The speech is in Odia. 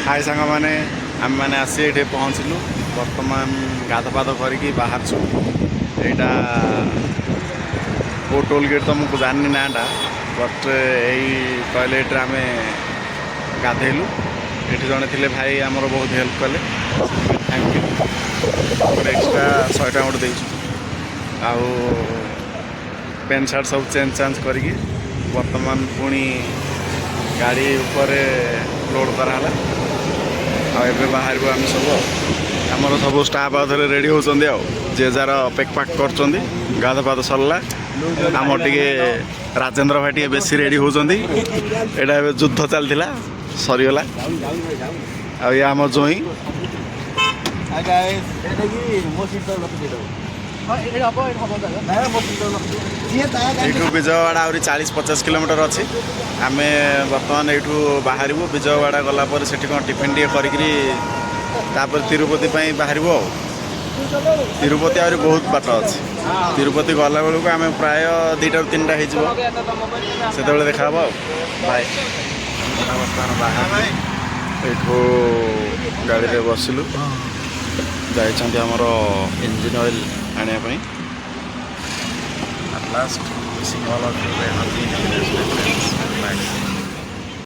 ହାଇ ସାଙ୍ଗମାନେ, ଆମେମାନେ ଆସି ଏଇଠି ପହଞ୍ଚିଲୁ। ବର୍ତ୍ତମାନ ଗାଧ ପାଧ କରିକି ବାହାରୁଛୁ। ଏଇଟା କେଉଁ ଟୋଲ୍ ଗେଟ୍ ତ ମୁଁ ଜାଣିନି ନାଁଟା, ବଟ୍ ଏଇ ଟଏଲେଟ୍ରେ ଆମେ ଗାଧେଇଲୁ। ଏଠି ଜଣେ ଥିଲେ ଭାଇ, ଆମର ବହୁତ ହେଲ୍ପ କଲେ, thank you. ଗୋଟେ ଏକ୍ସଟ୍ରା 100 ଟଙ୍କା ଗୋଟେ ଦେଇଛୁ। ଆଉ ପ୍ୟାଣ୍ଟ ସାର୍ଟ ସବୁ ଚେଞ୍ଜ ଚାଞ୍ଜ କରିକି ବର୍ତ୍ତମାନ ପୁଣି ଗାଡ଼ି ଉପରେ ଲୋଡ଼୍ କରାହେଲା। ଆଉ ଏବେ ବାହାରିବୁ ଆମେ ସବୁ। ଆଉ ଆମର ସବୁ ଷ୍ଟାଫ୍ ଆଉ ଥରେ ରେଡ଼ି ହେଉଛନ୍ତି, ଆଉ ଯିଏ ଯାହାର ପେକ୍ ପାକ୍ କରୁଛନ୍ତି। ଗାଧ ପାଧ ସରିଲା। ଆମର ଟିକେ ରାଜେନ୍ଦ୍ର ଭାଇ ଟିକେ ବେଶୀ ରେଡ଼ି ହେଉଛନ୍ତି। ଏଇଟା ଏବେ ଯୁଦ୍ଧ ଚାଲିଥିଲା, ସରିଗଲା। ଆଉ ଇଏ ଆମ ଜୋଇଁ। Hi guys. ଏଇଟା କି ମୋ ସିଟ୍ ତଳେ ରଖିଦେଇଦେବ। ହଁ, ଏଇଟା ହବ, ଏଇଟା ହବ। ନାଇଁ, ମୋ ସିଟ୍ ତଳେ ରଖିଦିଅ। ଯିଏ ତା ଏଇଠୁ ବିଜୟୱାଡ଼ା ଆହୁରି 40-50 କିଲୋମିଟର ଅଛି। ଆମେ ବର୍ତ୍ତମାନ ଏଇଠୁ ବାହାରିବୁ। ବିଜୟୱାଡ଼ା ଗଲା ପରେ ସେଠି କ'ଣ ଟିଫିନ୍ ଟିକେ କରିକିରି ତାପରେ ତିରୁପତି ପାଇଁ ବାହାରିବୁ। ଆଉ ତିରୁପତି ଆହୁରି ବହୁତ ବାଟ ଅଛି। ତିରୁପତି ଗଲା ବେଳକୁ ଆମେ ପ୍ରାୟ 2ଟାରୁ 3ଟା ହେଇଯିବ। ସେତେବେଳେ ଦେଖା ହେବ। ଆଉ ବାଏ। ବର୍ତ୍ତମାନ ବାହାରିଲୁ ଏଇଠୁ, ଗାଡ଼ିରେ ବସିଲୁ। ଯାଇଛନ୍ତି ଆମର ଇଞ୍ଜିନ୍ ଅଏଲ୍ ଆଣିବା ପାଇଁ। At last, wishing all of you a happy New Year's, my friends. Bye.